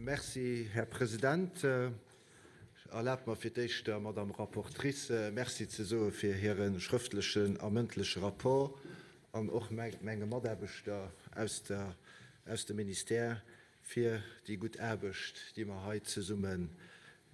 Merci, Här President. Erlaabt mer fir d'éischt der Madame Rapportrice Merci ze soe fir hire schrëftlechen a mëndleche Rapport an och menge Mataarbechter aus der, aus dem Ministère fir déi gutt Aarbecht, déi mer hei zesumme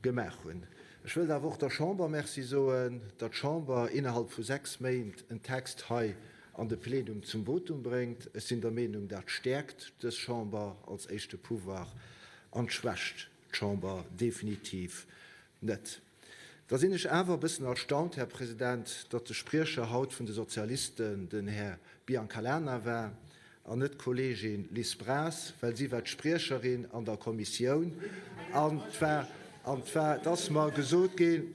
gemaach hunn. Ech wëllt awer och der Chamber Merci soen, datt d'Chamber innerhalb vu 6 Méint en Text hei an de Plenum zum Votum bréngt. Ech sinn der Meenung, dat stäerkt dës Chamber als éischte Pouvoir an schwächt d'Chamber definitiv net. Da sinn ech awer e bëssen erstaunt, Här President, datt de Spriecher haut vun de Sozialisten den Här Biancalana war an net d'Kolleegin Liz Braz, well si war d'Spriecherin an der Kommissioun an et war, an et war, et ass mer gesot ginn,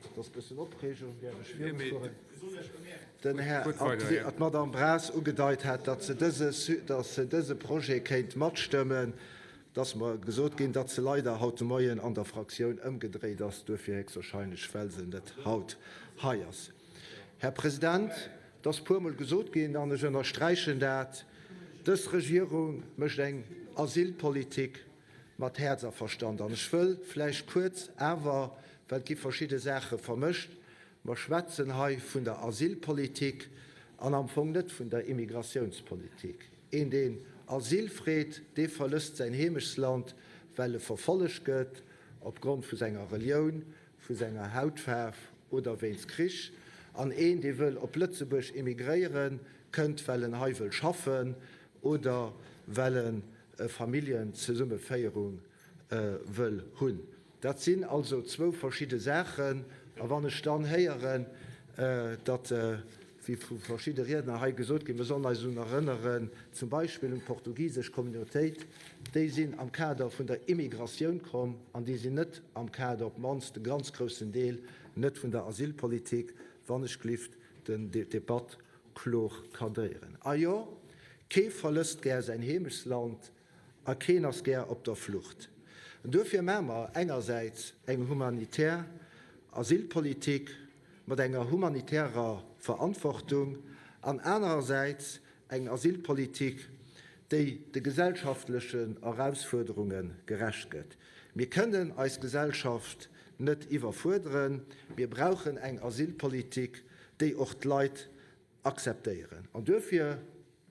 et ass e bëssen Opreegung, däerf ech virufueren, den Här, an d'Madame Braz ugedeit hat, datt se dëse, datt se dëse Projet kéint matstëmmen. Et ass mer gesot ginn, datt se leider haut de Moien an der Fraktioun ëmgedréit ass, duerfir héchstwahrscheinlech, well se net haut hei ass. Här President, et ass e puermol gesot ginn, an ech ënnersträichen dat, Dës Regierung mécht eng Asylpolitik mat Häerz a Verstand. An ech wëll vläicht kuerz awer, well et gi verschidde Saache vermëscht, Mer schwätzen hei vun der Asylpolitik an am Fong net vun der Immigratiounspolitik. Een, deen Asyl freet, dee verlësst säin Heemechtsland, well e verfollegt gëtt opgrond vu senger Relioun, vu senger Hautfaarf oder wéinst Krich. An een, dee wëll op Lëtzebuerg immigréieren, kënnt, well en hei wëll schaffen oder well en e Familljenzesummeféierung wëll hunn. Dat sinn also zwou verschidde Saachen. A wann ech dann héieren, datt, wéi vu verschidde Riedner hei gesot ginn, mir sollen eis drun erënneren, zum Beispill un d'portugisesch Communautéit, déi sinn am Kader vun der Immigratioun komm an déi sinn net am Kader, op d'mannst e ganz groussen Deel, net vun der Asylpolitik, wann ech glift den Debatt klor kadréieren. A jo, kee verlësst gär säin Heemechtsland, A keen ass gär op der Flucht. Duerfir maache mer engersäits eng humanitär Asylpolitik mat enger humanitärer Verantwortung an anerersäits eng Asylpolitik, déi de gesellschaftlechen Erausfuerderunge gerecht gëtt. Mir kënnen eis Gesellschaft net iwwerfuerderen. Mir brauchen eng Asylpolitik, déi och d'Leit akzeptéieren. An duerfir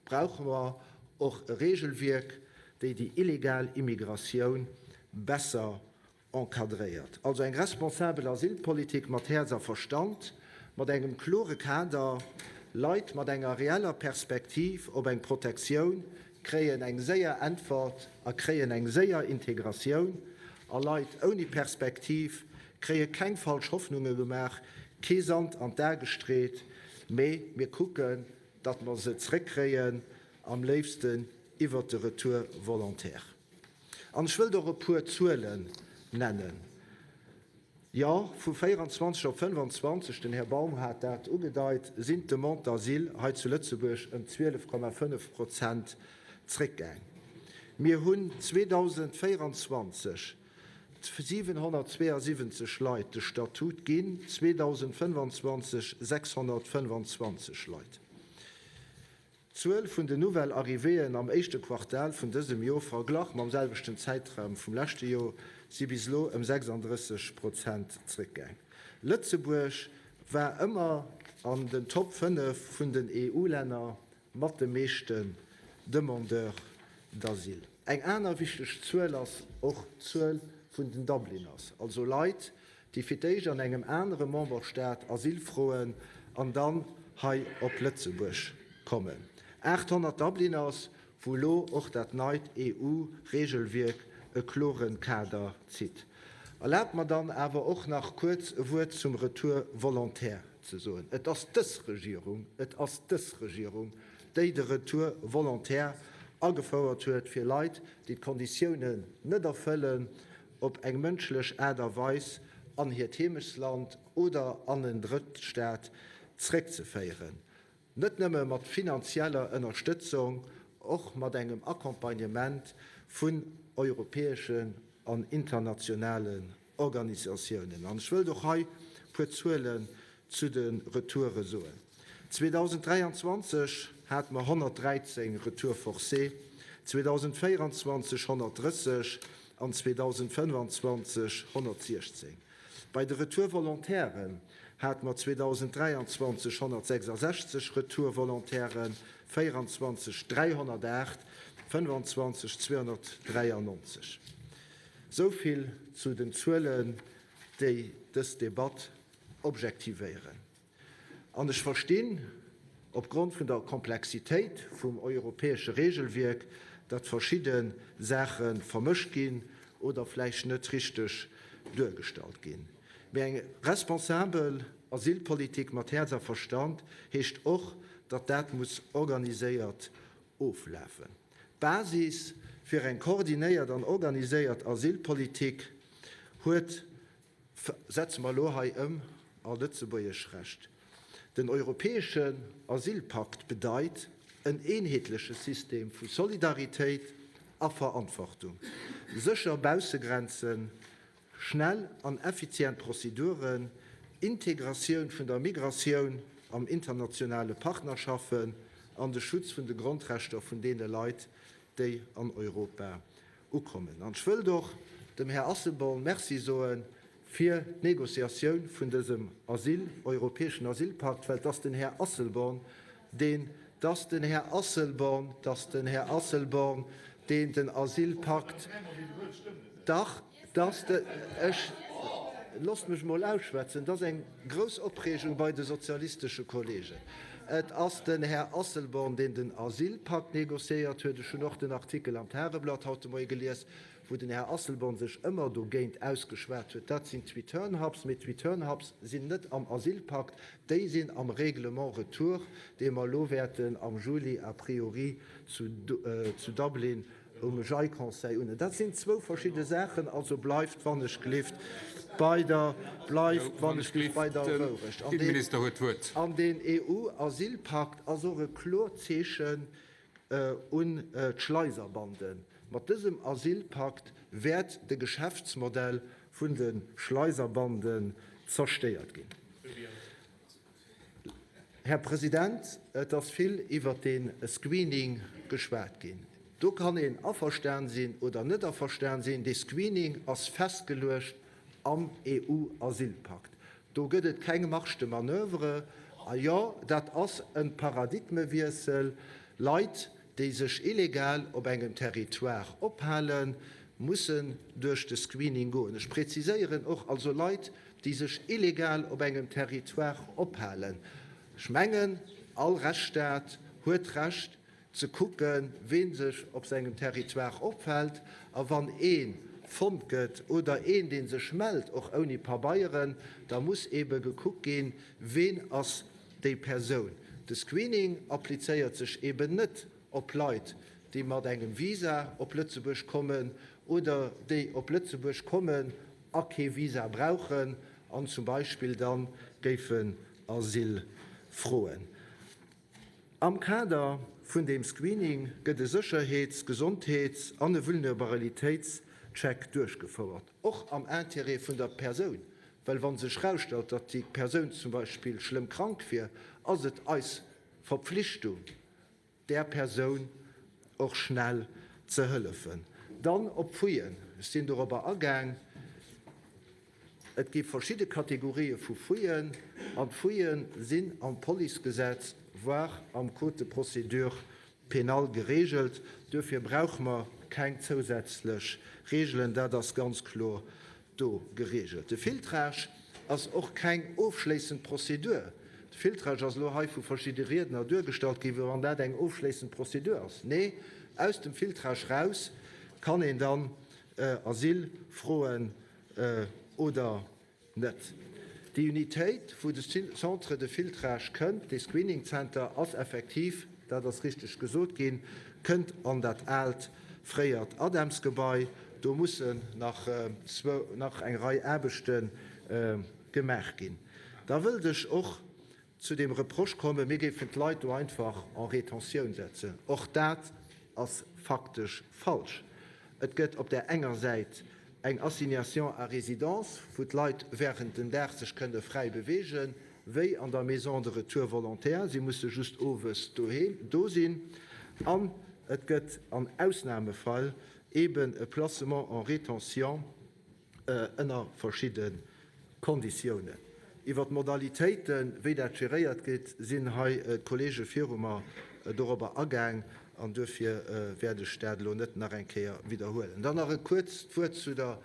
brauche mer och e Regelwierk, déi déi illegal Immigratioun besser encadréiert. Also eng responsabel Asylpolitik mat Häerz a Verstand, mat engem klore Kader. Leit mat enger reeller Perspektiv op eng Protektioun kréien eng séier Äntwert a kréien eng séier Integratioun. A Leit ouni Perspektiv kréie keng falsch Hoffnunge gemaach, kee Sand an d'A gestreet, mee mir kucken, datt mer se zréckkréien, am léifsten iwwert de Retour volontaire. An ech wëllt och e puer Zuelen nennen. Jo, vu 24 op 25, den Här Baum hat dat ugedeit, sinn d'Demandes d'asile hei zu Lëtzebuerg ëm 12,5 Prozent zréckgaang. Mir hunn 2024 772 Leit de Statut ginn, 2025 625 Leit. D'Zuel vun den Nouvelle Arrivéeën am éischte Quartal vun dësem Jor verglach mam selwechten Zäitraum vum leschte Jor si bis elo ëm 36 Prozent zréckgaang. Lëtzebuerg war ëmmer an den Top 5 vun den EU-Länner mat de meeschten Demandeurs d'asile. Eng aner wichteg Zuel ass och d'Zuel vun den Dubliners, also Leit, déi fir d'éischt an engem anere Memberstaat Asyl froen an dann hei op Lëtzebuerg kommen. 800 Dubliners, wou elo och dat neit EU-Regelwierk e klore Kader zitt. Erlaabt mer dann awer och nach kuerz e Wuert zum Retour volontaire ze soen. Et ass dës Regierung, et ass dës Regierung, déi de Retour volontaire agefouert huet, fir Leit, déi d'Konditiounen net erfëllen, op eng mënschlech Aart a Weis an hiert Heemechtsland oder an en Drëttstaat zréckzeféieren. Net nëmme mat finanzieller Ënnerstëtzung, och mat engem Accompagnement vun europäeschen an internationalen Organisatiounen. An ech wëllt och hei e puer Zuelen zu de Retoure soen. 2023 hate mer 113 Retours forcés, 2024 130. an 2025 116. Bei de Retour-volontairen hate mer 2023 166 Retour-volontairen, 24 308, 25 293. Esou vill zu den Zuelen, déi dës Debatt objektivéieren. An ech verstinn, opgrond vun der Komplexitéit vum europäesche Regelwierk, datt verschidde Saache vermëscht ginn oder vläicht net richteg duergestallt ginn. Mee eng responsabel Asylpolitik mat Häerz a Verstand heescht och, datt dat muss organiséiert oflafen. D'Basis fir eng koordinéiert an organiséiert Asylpolitik huet Setze mer elo hei ëm a lëtzebuergesch Recht. Den europäeschen Asylpakt bedeit en eenheetleche System vu Solidaritéit a Verantwortung, sécher Baussegrenzen, schnell an effizient Prozeduren, Integratioun vun der Migratioun am internationale Partnerschaffen an de Schutz vun de Grondrechter vun deene Leit, déi an Europa ukommen. An ech wëllt och dem Här Asselborn Merci soe fir d'Négociatioun vun dësem Asyl, europäeschen Asylpakt, well 't ass den Här Asselborn, deen, 't ass den Här Asselborn, 't ass den Här Asselborn, deen den Asylpakt, dach, 't ass de, ech, loosst mech emol ausschwätzen, 't ass eng grouss Opreegung bei de sozialistesche Kollegen. Et ass den Här Asselborn, deen den Asylpakt négociéiert huet. Ech hunn och den Artikel am Tageblatt haut de Moie gelies, wou den Här Asselborn sech ëmmer dogéint ausgeschwat huet. Dat sinn d'Return Hubs. Mee d'Return Hubs sinn net am Asylpakt, déi sinn am Règlement retour, dee mer elo wäerten am Juli a priori zu Dublin Um Jai-Conseil un. Dat sinn zwou verschidde Saachen. Also bleift wannechgelift bei der, bleift wannechgelift bei der Wourecht. An deen EU-Asylpakt ass och e kloert Zeechen un d'Schleiserbanden. Mat dësem Asylpakt wäert de Geschäftsmodell vun de Schleiserbanden zerstéiert ginn. Här President, et ass vill iwwert dee Screening geschwat ginn. Do kann een averstan sinn oder net averstan sinn. Dee Screening ass festgeluecht am EU-Asylpakt. Do gëtt et keng Marge de manoeuvre. A jo, dat ass e Paradigmewiessel. Leit, déi sech illegal op engem Territoire ophalen, mussen duerch de Screening goen. Ech preziséieren och, also Leit, déi sech illegal op engem Territoire ophalen. Ech mengen, all Rechtsstaat huet d'Recht ze kucken, ween sech op sengem Territoire ophält. A wann ee fonnt gëtt oder een, dee sech mellt, och ouni Pabeieren, da muss eebe gekuckt ginn, ween ass déi Persoun. De Screening applizéiert sech eeben net op Leit, déi mat engem Visa op Lëtzebuerg kommen oder déi op Lëtzebuerg kommen a kee Visa brauchen an zum Beispill da géifen Asyl froen. Am Kader vun deem Screening gëtt e Sécherheets-, Gesondheets an e Vulnerabilitéitscheck duerchgefouert, och am Intérêt vun der Persoun, well wa sech erausstellt, datt déi Persoun zum Beispill schlëmm krank wier, ass et eis Verpflichtung, där Persoun och schnell ze hëllefen. Dann op d'Fouillen. Ech sinn dorobber agaang. Et gi verschidde Kategorië vu Fouillen an d'Fouillë sinn am Policegesetz, voire am Code de procédure pénale geregelt. Duerfir brauche mer keng zousätzlech Regelen. Dat ass ganz kloer do geregelt. De Filtrage ass och keng ofschléissend Prozedur. De Filtrage ass elo hei vu verschidde Riedner duergestallt ginn, wéi wann dat eng ofschléissend Prozedur ass. Nee, aus dem Filtrage raus kann een dann Asyl froen oder net. Déi Unitéit, wou de Centre de filtrage kënnt, dee Screeningzenter, ass effektiv, dat ass richteg gesot ginn, kënnt an dat aalt fréiert ADEMS-Gebai. Do mussen nach nach eng Rei Aarbechte gemaach ginn. Da wëllt ech och zu deem Reproche kommen, mir géifen d'Leit do einfach en Rétentioun setzen. Och dat ass faktesch falsch. Et gëtt op där enger Säit eng Assignation à résidence, wou d'Leit während dem Dag sech kënne fräi beweegen, wéi an der Maison de retour volontaire, si musse just owes doheem do sinn. An et gëtt an Ausnahmefall. eeben e Placement en rétention ënner verschidde Konditiounen. Iwwer d'Modalitéiten, wéi dat geréiert gëtt, sinn hei d'Kollege viru mer dorobber agaang an duerfir wäert ech dat elo net nach eng Kéier widderhuelen. Dann nach e kuerzt Wuert zu der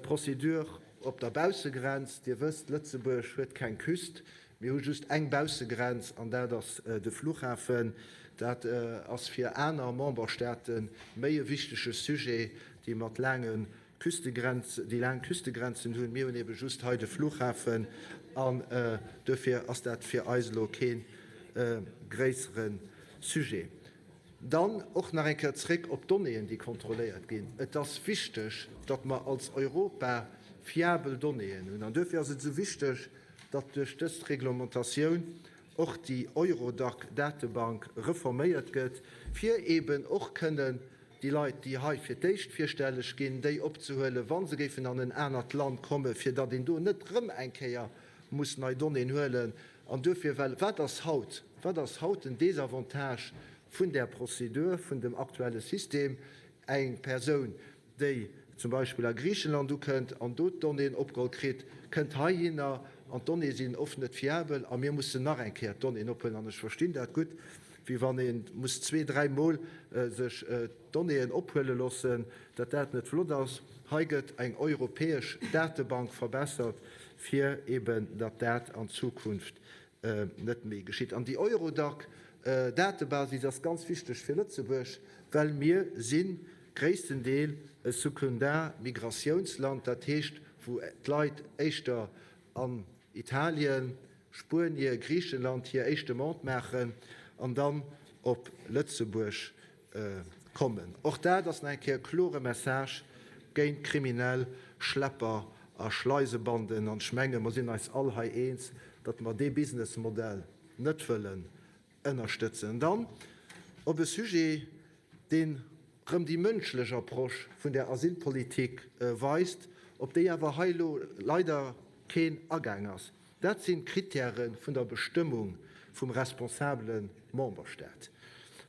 Procédure op der Baussegrenz. Dir wësst, Lëtzebuerg huet keng Küst. Mir hu just eng Baussegrenz an dat ass de Flughafen. Dat ass fir aner Memberstaate méi e wichtege Sujet, déi mat laange Küstegrenz, déi laang Küstegrenzen hunn. Mir hunn ebe just hei de Flughafen an duerfir ass dat fir eis elo kee gréissere Sujet. Dann och nach eng Kéier zréck op d'Donnéeën, déi kontrolléiert ginn. Et ass wichteg, datt mer als Europa fiabel Donnéeën hunn an duerfir ass et esou wichteg, datt duerch dës Reglementatioun och déi Eurodac-Datebank reforméiert gëtt, fir eeben och kënnen déi Leit, déi hei fir d'éischt virstelleg ginn, déi opzehuelen, wa se géifen an en anert Land kommen, fir datt een do net erëm eng Kéier muss nei Donnéeën huelen. An duerfir, well wat ass haut, wat ass haut den Désavantage vun där Prozedur, vun dem aktuelle System? Eng Persoun, déi zum Beispill a Griichenland ukënnt an do d'Donnéeën opgeholl kritt, kënnt heihinner an d'Donnéeë sinn oft net fiabel a mir mussen nach eng Kéier d'Donnéeën ophuelen. An ech verstinn dat gutt, wéi wann ee muss zwee-, dräimol sech d'Donnéeën ophuele loossen, datt dat net flott ass. Hei gëtt eng europäesch Datebank verbessert, fir eben datt dat an Zukunft net méi geschitt. An déi Eurodac-Datebasis ass ganz wichteg fir Lëtzebuerg, well mir si gréissten Deel e Sekundar-Migratiounsland, dat heescht wou d'Leit éischter an Italien, Spuenie, Griichenland hir éischt Demande maachen an dann op Lëtzebuerg kommen. Och dat ass nach eng Kéier e klore Message géint kriminell Schlepper a Schleisebanden. An ech menge mer sinn eis all hei eens, datt mer dee Businessmodell net wëllen ënnerstëtzen. An dann op e Sujet, deen erëm déi mënschlech Approche vun der Asylpolitik weist, op déi awer hei elo leider keen agaang ass. Dat sinn d'Krittäre vun der Bestëmmung vum responsabele Memberstaat.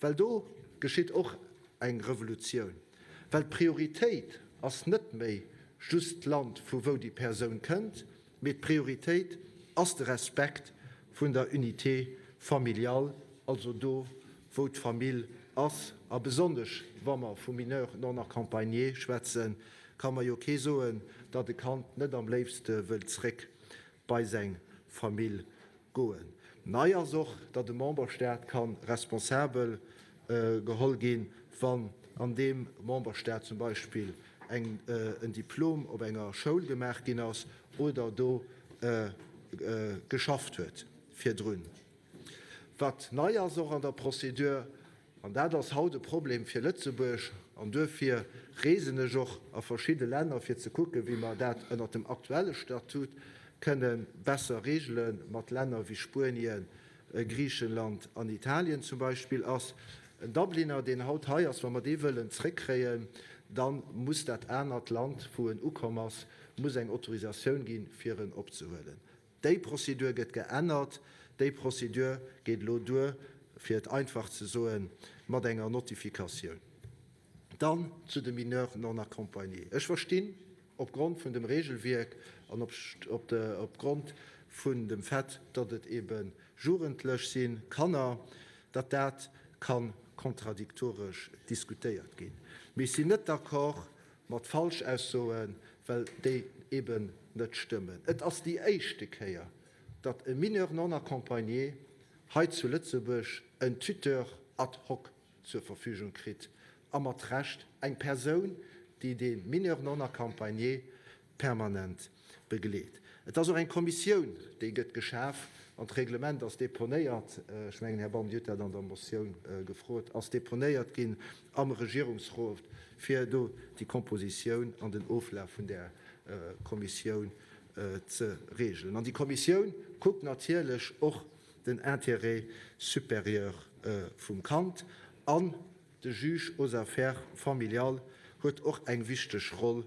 Well do geschitt och eng Revolutioun, well d'Prioritéit ass net méi just d'Land, vu wou déi Persoun kënnt, mee d'Prioritéit ass de Respekt vun der Unité familiale, also do, wou d'Famill ass. A besonnesch wa mer vu Mineurs non accompagnés schwätzen, ka mer jo kee soen, datt e Kand net am léifste wëllt zréck bei seng Famill goen. Nei ass och, datt e Memberstaat ka responsabel geholl ginn, wann an deem Memberstaat zum Beispill eng en Diplom op enger Schoul gemaach ginn ass oder do geschafft huet virdrun. Wat nei ass och an der Procédure, An dat ass haut e Problem fir Lëtzebuerg. An duerfir reesen ech och a verschidde Länner, fir ze kucken, wéi mer dat ënnert dem aktuelle Statut kënne besser regelen, mat Länner wéi Spuenien, Griichenland an Italien zum Beispill. Ass en Dubliner, deen haut hei ass, wa mer dee wëllen zréckkréien, da muss dat anert Land, wou en ukomm ass, muss eng Autorisatioun ginn, fir en opzehuelen. Déi Prozedur gëtt geännert. Déi Prozedur geet elo duer, fir et einfach ze soen, mat enger Notifikatioun. Dann zu de Mineurs non accompagnés. Ech verstinn, opgrond vun dem Regelwierk an opgrond vun dem Fait, datt et ebe Jugendlech sinn, Kanner, datt dat ka kontradiktoresch diskutéiert ginn. Mee ech sinn net d'accord mat Falschaussoen, well déi eben net stëmmen. Et ass déi éischte Kéier, datt e Mineur non accompagné hei zu Lëtzebuerg en Tuteur ad hoc zur Verfügung kritt, a mat Recht, eng Persoun, déi dee Mineur non accompagné permanent begleet. Et ass och eng Kommissioun, déi gëtt geschaf, an d'Reglement ass deponéiert, ech mengen, Här Baum, Dir hutt dat an der Motioun gefrot, ass deponéiert ginn am Regierungsrot, fir do déi Kompositioun an den Oflaf vun där Kommissioun ze regelen. An déi Kommissioun kuckt natierlech och den Intérêt supérieur vum Kand an de Juge aux affaires familiales huet och eng wichteg Roll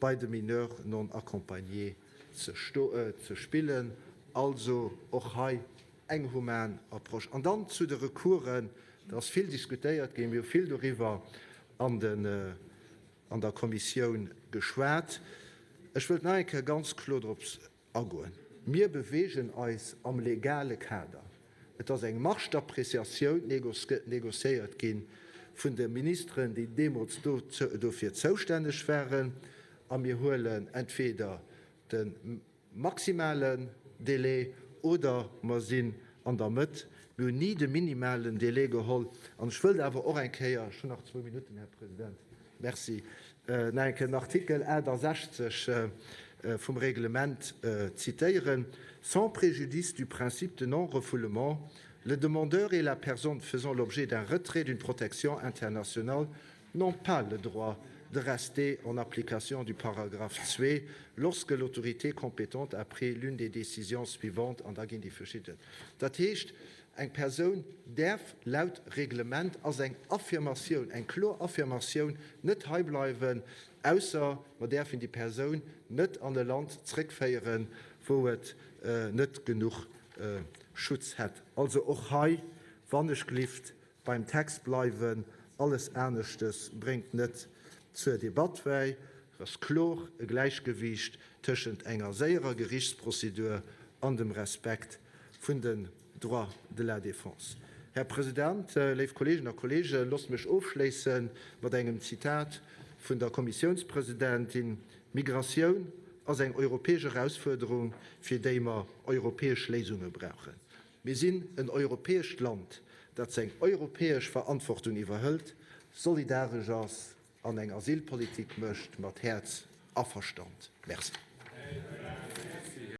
bei de Mineurs non accompagnés ze spillen. Also och hei eng human Approche. An dann zu de Recoursen, Da ass vill diskutéiert ginn, mir hu vill doriwwer an de. an der Kommissioun geschwat. Ech wëllt nach eng Kéier ganz kloer drop agoen. Mir beweegen eis am legale Kader. Et ass eng Marge d'appréciatioun négociéiert gi vun de Ministeren, déi deemools dofir zoustänneg waren. A mir huelen entweder de maximalen Délai oder mer sinn an der Mëtt. Mir hunn ni de minimalen Délai geholl. An ech wëllt awer och eng Kéier, ech hunn nach zwou Minutten, Här President, merci, nach eng Kéier den Artikel 68 vum Reglement zitéieren, Sans préjudice du principe de non-refoulement, le demandeur et la personne faisant l'objet d'un retrait d'une protection internationale n'ont pas le droit de rester en application du paragraphe 2 lorsque l'autorité compétente a pris l'une des décisions suivantes an da ginn déi verschidden. Dat heescht, eng Persoun däerf laut Reglement, ass eng Affirmatioun, eng kloer Affirmatioun, net hei bleiwen, ausser mer däerfen déi Persoun net an e Land zréckféieren, wou et net genuch Schutz hätt. Also och hei, wannechglift, Beim Text bleiwen, alles aneschtes bréngt net zur Debatt bäi. Et ass kloer e Gläichgewiicht tëschent enger séierer Gerichtsprozedur an dem Respekt vun den Droits de la défense. Här President, léif Kolleegen a Kollegen, loosst mech ofschléisse mat engem Zitat vun der Kommissiounspresidentin, Migratioun ass eng europäesch Erausfuerderung, fir déi mer europäesch Léisunge brauchen. Mir sinn en europäescht Land, dat seng europäesch Verantwortung iwwerhëlt, solidaresch ass an eng Asylpolitik mécht mat Häerz a Verstand. Merci.